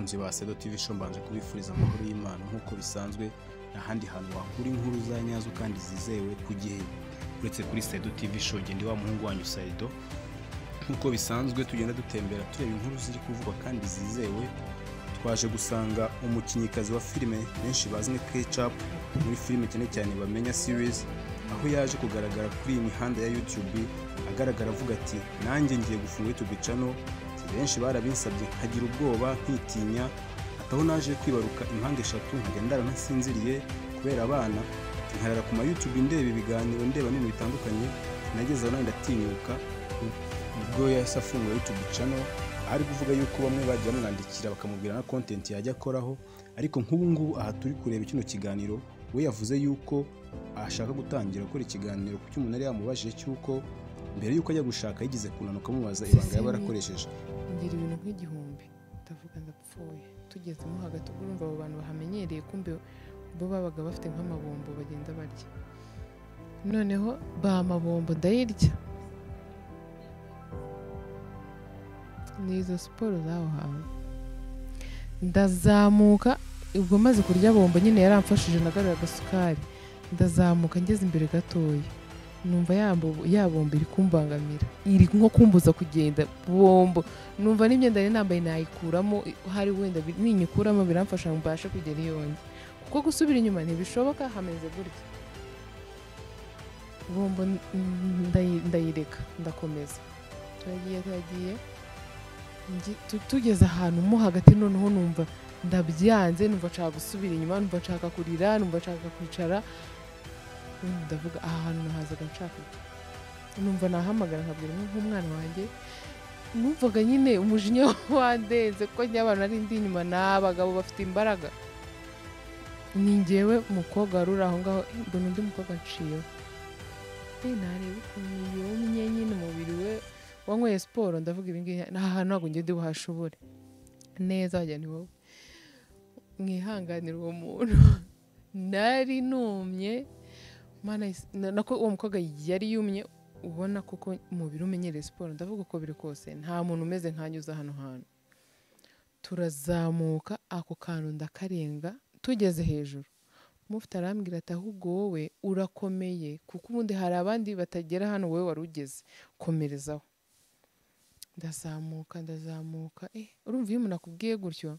Abakunzi ba Sedo TV Show, mbanje kubifuriza amahoro y'Imana. Nk'uko bisanzwe, nta handi hantu wakura inkuru za nyazo kandi zizewe ku gihe uretse kuri Sedo TV Show. Ngende wa muhungu wanyu Saido. Nk'uko bisanzwe tugenda dutembera tureba inkuru ziri kuvugwa kandi zizewe. Twaje gusanga umukinnyikazi wa filime benshi bazi nka Ketchup muri filime cyane cyane bamenya series, aho yaje kugaragara kuri iyi mihanda ya YouTube agaragara avuga ati nanjye ngiye gufunga YouTube channel. Benshi barabinsabye nkagira ubwoba nkitinya, ataho naje kwibaruka impanga eshatu nkajya ndara ntasinziriye kubera abana, nkarara ku ma YouTube ndeba ibiganiro ndeba n'ibintu bitandukanye. Nageze aho nanjye ndatinyuka. Ubwo yahise afungura YouTube channel, ari kuvuga yuko bamwe bagiye bamwandikira bakamubwira na content yajya akoraho, ariko nk'ubu ngubu aha turi kureba kino kiganiro, we yavuze yuko ashaka gutangira gukora ikiganiro ku cy'umuntu yari yamubajije cy'uko mbere yuko ajya gushaka yigeze kunanuka amubaza ibanga yaba yarakoresheje. Ngira ibintu nk'igihumbi ndavuga ndapfuye. Tugezemo hagati ubwo urumva abo bantu bahamenyereye, kumbe bo babaga bafite nk'amabombo bagenda barya, noneho ba mabombo ndayirya. Ni izo siporo z'aho hantu. Ndazamuka ubwo maze kurya bombo nyine yaramfashije nagarura agasukari, ndazamuka ngeze imbere gatoya numva ya bombo iri kumbangamira, iri nko kumbuza kugenda. Bombo numva n'imyenda nari nambaye nayikuramo, hari wenda ninyikuramo biramfasha mbashe kugera iyo njya, kuko gusubira inyuma ntibishoboka, hameze gutya. Bombo ndayireka ndakomeza. Turagiye tugeze ahantu mo hagati, noneho numva ndabyanze, numva nshaka gusubira inyuma, numva nshaka kurira, numva nshaka kwicara. Ndavuga aha hantu nahazaga nshaka, numva nahamagara nkabwira nk'umwana wanjye. Numvaga nyine umujinya wandenze kuko abantu nari ndi inyuma n'abagabo bafite imbaraga. Ni njyewe mukobwa wari uri aho ngaho, mbona undi mukobwa nciyeho, nareba ukuntu yumye nyine umubiri we wanyweye siporo. Ndavuga ibi ngibi aha hantu ntabwo ngende buhashobore neza, wajya ni wowe mwihanganira uwo muntu. Nari numye mana, nako uwo mukobwa yari yumye, ubona koko umubiri umenyereye siporo. Ndavuga uko biri kose nta muntu umeze nkanjye uza hano hantu. Turazamuka ako kantu ndakarenga, tugeze hejuru mufite arambwira ati ahubwo wowe urakomeye, kuko ubundi hari abandi batagera hano wowe wari ugeze, komerezaho. Ndazamuka ndazamuka, urumva iyo umuntu akubwiye gutyo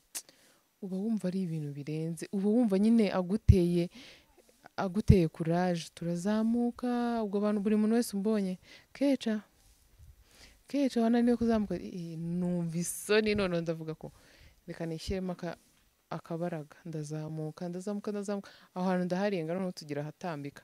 uba wumva ari ibintu birenze, uba wumva nyine aguteye courage. Turazamuka ubwo abantu buri muntu wese umbonye keca keca wananiwe kuzamuka, numva isoni. None ndavuga ko reka nishyiremo akabaraga. Ndazamuka ndazamuka ndazamuka, aho hantu ndaharenga, noneho tugira ahatambika.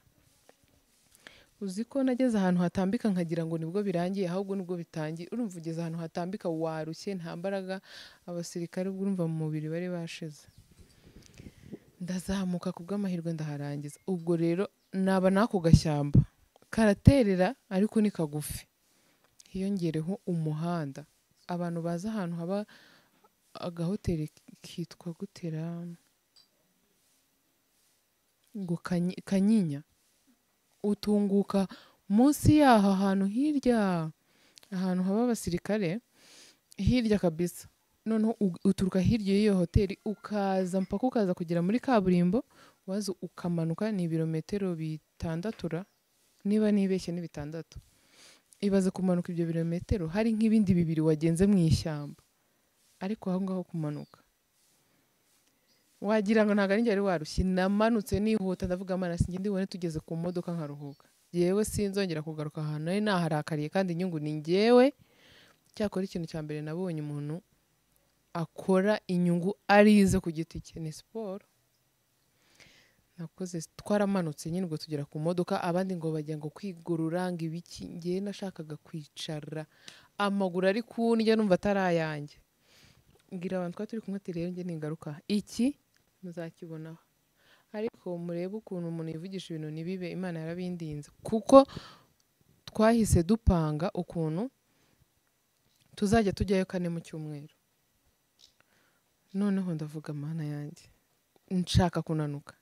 Uzi ko nageze ahantu hatambika nkagira ngo nibwo birangiye, ahubwo nibwo bitangiye. Urumva ugeze ahantu hatambika warushye, nta mbaraga, abasirikare ubwo urumva mu mubiri bari bashize. Ndazamuka ku bw'amahirwe ndaharangiza. Ubwo rero naba n'ako gashyamba karaterera ariko ni kagufi, hiyongereho umuhanda. Abantu bazi ahantu haba agahoteli kitwa gutera ngo Kanyinya, utunguka munsi yaho ahantu hirya, ahantu haba abasirikare hirya kabisa. Noneho uturuka hirya y'iyo hoteli ukaza mpaka ukaza kugera muri kaburimbo, waza ukamanuka ni ibirometero 6 niba nibeshye ni 6. Ibaze kumanuka ibyo birometero hari nk'ibindi 2 wagenze mu ishyamba, ariko aho ngaho kumanuka wagira ngo ntabwo ari njye wari warushye. Namanutse nihuta ndavuga mana sinjye ndibone tugeze ku modoka nkaruhuka, yewe sinzongera kugaruka ahantu nari naharakariye, kandi inyungu ni njyewe. Cyakora ikintu cya mbere nabonye umuntu akora inyungu arize ku giti cye ni siporo. Nakoze twaramanutse nyine ubwo tugera ku modoka, abandi ngo bajya ngo kwigorora ngo ibiki, njyewe nashakaga kwicara amaguru ari kundya numva atarayanjye. Ngira abantu twari turi kumwe ati rero njye ningaruka iki muzakibonaho, ariko murebe ukuntu umuntu yivugisha ibintu ntibibe. Imana yarabindinze kuko twahise dupanga ukuntu tuzajya tujyayo 4 mu cyumweru. Noneho ndavuga mana yanjye nshaka kunanuka,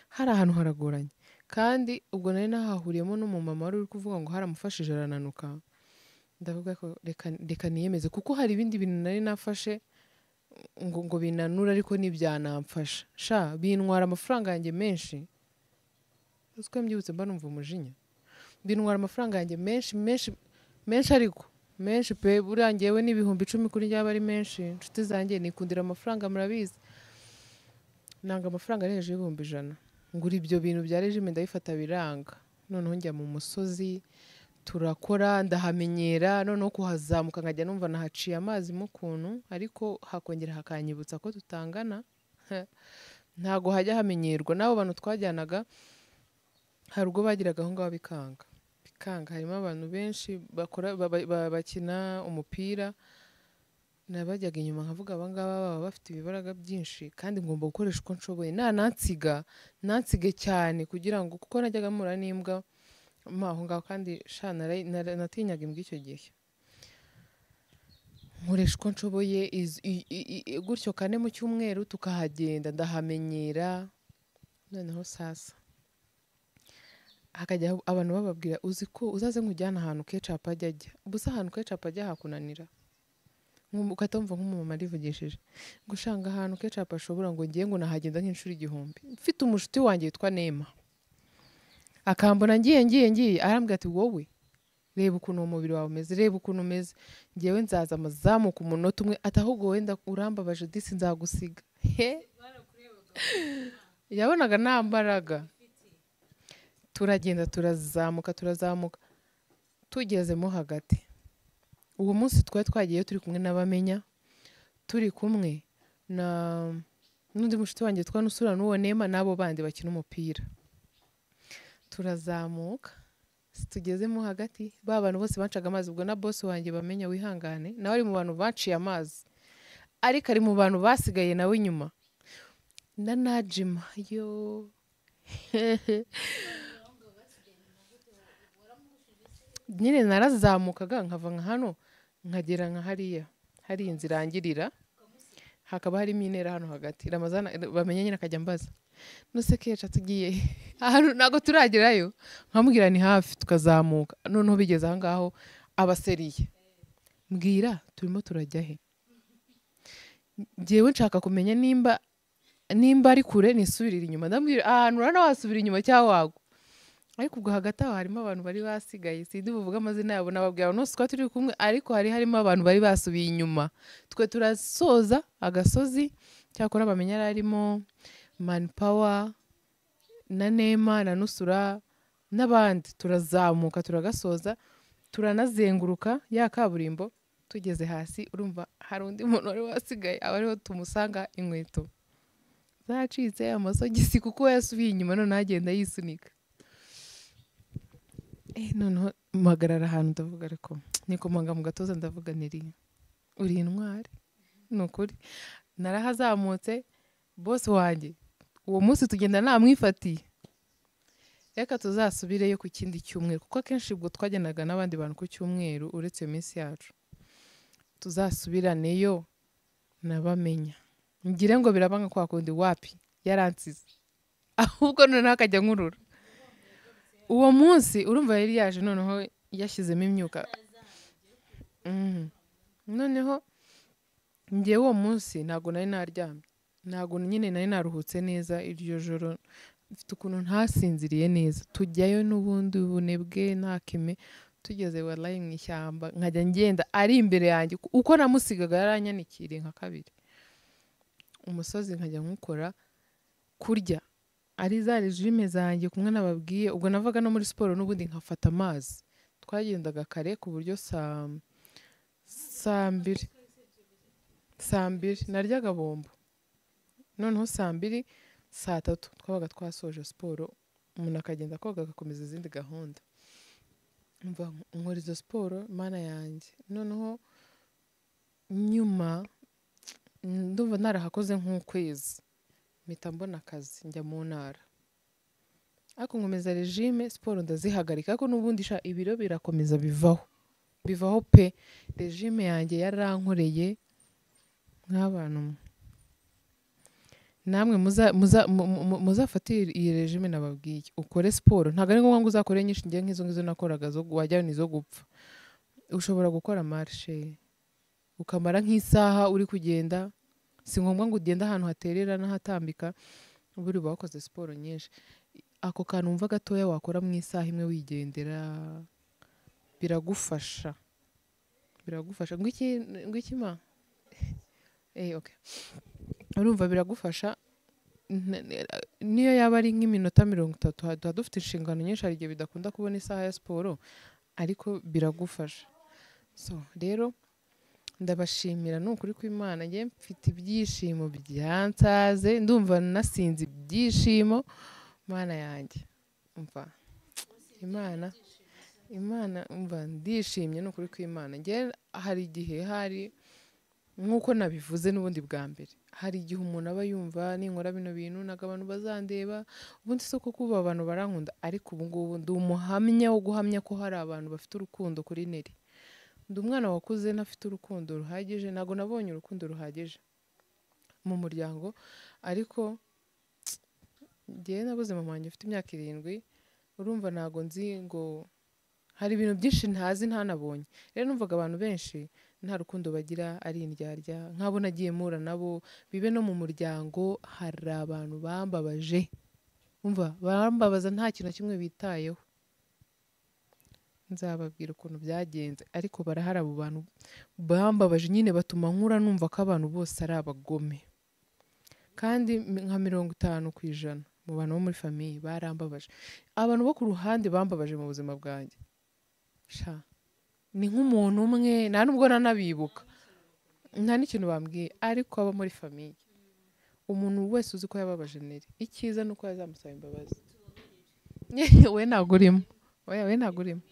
hari ahantu haragoranye, kandi ubwo nari nahahuriyemo n'umumama wari uri kuvuga ngo haramufashije arananuka. Ndavuga ko reka niyemeze, kuko hari ibindi bintu nari nafashe ngo binanura, ariko ntibyanamfasha. Sha bintwara amafaranga yanjye menshi, uziko mbyibutse mba numva umujinya. Bintwara amafaranga yanjye menshi menshi menshi, ariko menshi pe. Buriya njyewe n'10,000 kuri njye aba ari menshi. Inshuti zanjye nikundira amafaranga, murabizi, nanga amafaranga ari hejuru y'100,000. Ngura ibyo bintu bya regime ndabifata biranga. Noneho njya mu musozi turakora, ndahamenyera. Noneho kuhazamuka nkajya numva nahaciye amazi mu kuntu, ariko hakongera hakanyibutsa ko tutangana. Ntago hajya hamenyerwa. N'abo bantu twajyanaga hari ubwo bagiraga aho ngaho bikanga bikanga. Harimo abantu benshi bakora bakina umupira, nabajyaga inyuma nkavuga aba ngaba baba bafite ibibaraga byinshi kandi ngomba gukoresha uko nshoboye, nansiga nansige cyane kugira ngo, kuko najyaga mpura n'imbwa aho ngaho, kandi sha natinyaga imbwa icyo gihe. Nkoresha uko nshoboye gutyo 4 mu cyumweru tukahagenda, ndahamenyera. Noneho sasa hakajya abantu bababwira, uzi ko uzaze nkujyana ahantu Kecapu ajya ajya, ubusa ahantu Kecapu ajya hakunanira. Ukatumva nk'umumama arivugishije ngo ushanga ahantu Kecapu ashobora, ngo ngiye ngo nahagenda nk'inshuro 1000. Mfite umushuti wanjye witwa Nema, akambona ngiye ngiye ngiye, arambwira ati wowe reba ukuntu uwo mubiri wawe umeze, reba ukuntu umeze, ngewe nzaza amazamuka umunota umwe, ati ahubwo wenda urambabaje disi nzagusiga. Yabonaga nta mbaraga. Turagenda turazamuka turazamuka, tugezemo hagati. Uwo munsi twari twagiyeyo turi kumwe n'abamenya, turi kumwe na n'undi mushuti wanjye twa Nusura n'uwo Nema n'abo bandi bakina umupira. Turazamuka tugezemo hagati, ba bantu bose bacaga amazi, ubwo na boss wanjye bamenya wihangane nawe ari mu bantu baciye amazi, ariko ari mu bantu basigaye nawe inyuma. Na Najima yo nyine narazamukaga nkava nka hano nkagera nka hariya, hari inzira irangirira hakaba harimo intera hano hagati. Ramazana bamenye nyine akajya ambaza nuse Keca tugiye ahantu ntago turagerayo, nkamubwira ni hafi, tukazamuka. Noneho bigeze aho ngaho abaseriye, mbwira turimo turajya he? Njyewe nshaka kumenya nimba ari kure nisubirira inyuma. Ndambwira ahantu urana wasubira inyuma cyangwa wagwa. Ariko ubwo hagati aho harimo abantu bari basigaye, sindi buvuga amazina yabo, nababwira nose twa turi kumwe, ariko hari harimo abantu bari basubiye inyuma. Twe turasoza agasozi, cyakora bamenya arimo Manpower na Nema na Nusura n'abandi, turazamuka turagasoza, turanazenguruka ya kaburimbo. Tugeze hasi urumva hari undi muntu wari wasigaye, aba ariho tumusanga inkweto zacitse, amasogisi, kuko yasubiye inyuma none agenda yisunika. Noneho mpagarara ahantu ndavuga, ariko nikomanga mu gatuza ndavuga niri uri intwari, ni ukuri. Narahazamutse, boss wanjye uwo munsi tugenda namwifatiye, reka tuzasubireyo ku kindi cyumweru, kuko akenshi ubwo twagendaga n'abandi bantu ku cyumweru uretse iyo minsi yacu, tuzasubiraneyo nabamenya ngire ngo biraba nka kwa kundi. Wapi, yaransize ahubwo noneho akajya nkurura. Uwo munsi urumva yari yaje noneho yashyizemo imyuka. Noneho njyewe uwo munsi ntago nari naryamye, ntago nyine nari naruhutse neza iryo joro, mfite ukuntu ntasinziriye neza. Tujyayo n'ubundi bunebwe nta kime, tugeze wallahi mu ishyamba nkajya ngenda ari imbere yanjye, uko namusigaga yaranyanikiriye nka kabiri. Umusozi nkajya nkukora kurya ari za regime zanjye kumwe nababwiye, ubwo navaga no muri siporo n'ubundi nkafata amazi. Twagendaga kare ku buryo saa mbiri naryaga bombo, noneho saa 2 saa 3 twabaga twasoje siporo, umuntu akagenda koga agakomeza izindi gahunda. Umva nkora izo siporo mana yanjye. Noneho nyuma ndumva narahakoze nk'ukwezi, mpita mbona akazi njya mu ntara, ariko nkomeza regime, siporo ndazihagarika, ariko n'ubundi sha ibiro birakomeza bivaho bivaho pe. Regime yanjye yarankoreye nk'abantu. Namwe muzafate iyi regime nababwiye, ukore siporo. Ntabwo ari ngombwa ngo uzakore nyinshi, ngiye nk'izo ngizo nakoraga zo wajya nizo gupfa. Ushobora gukora marche ukamara nk'isaha uri kugenda, Si ngombwa ngo ugende ahantu haterera n'ahatambika, buri uba wakoze siporo nyinshi. Ako kantu wumva gatoya wakora mu isaha imwe wigendera biragufasha, biragufasha. Ngwiki ngwiki ma okay. Urumva biragufasha, niyo yaba ari nk'iminota 30, tuba dufite inshingano nyinshi, hari igihe bidakunda kubona isaha ya siporo, ariko biragufasha. So rero ndabashimira ni ukuri kw'Imana, njye mfite ibyishimo byansaze, ndumva nasinze ibyishimo. Mana yanjye, umva Imana, Imana, umva ndishimye ni ukuri kw'Imana. Njye hari igihe, hari nk'uko nabivuze n'ubundi bwa mbere, hari igihe umuntu aba yumva ninkora bino bintu ntabwo abantu bazandeba, ubundi si uko kuba abantu barankunda, ariko ubu ngubu ndi umuhamya wo guhamya ko hari abantu bafite urukundo kuri Nelly. Ndi umwana wakuze ntafite urukundo ruhagije, ntabwo nabonye urukundo ruhagije mu muryango, ariko njyewe nabuze mama wanjye ufite imyaka 7, urumva ntabwo nzi ngo hari ibintu byinshi ntazi ntanabonye. Rero numvaga abantu benshi nta rukundo bagira, ari indyarya, nk'abo nagiye mpura nabo, bibe no mu muryango hari abantu bambabaje, umva bambabaza nta kintu na kimwe bitayeho. Nzababwira ukuntu byagenze, ariko barahari abo bantu bambabaje nyine, batuma nkura numva ko abantu bose ari abagome. Kandi nka 50% mu bantu bo muri famiye barambabaje. Abantu bo ku ruhande bambabaje mu buzima bwanjye, sha ni nk'umuntu umwe, nta nubwo nanabibuka, nta n'ikintu bambwiye, ariko abo muri famiye umuntu wese uzi ko yababaje Nelly, icyiza ni uko yazamusaba imbabazi. We ntabwo urimo, oya we ntabwo urimo.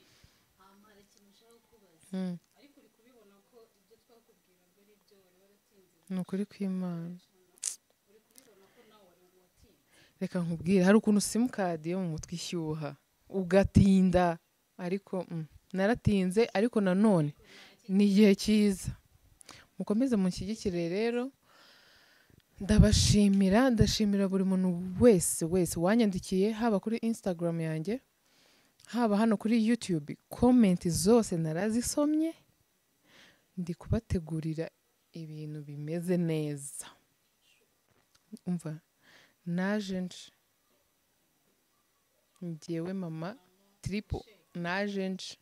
Ni ukuri kw'Imana. Reka nkubwire, hari ukuntu simukadi yo mu mutwe ishyuha ugatinda, ariko naratinze, ariko nanone ni igihe cyiza. Mukomeze munshyigikire rero, ndabashimira, ndashimira buri muntu wese wese wanyandikiye, haba kuri Instagram yanjye, haba hano kuri YouTube, comment zose narazisomye, ndi kubategurira ibintu bimeze neza. Umva naje nje, njyewe mama triple naje nje.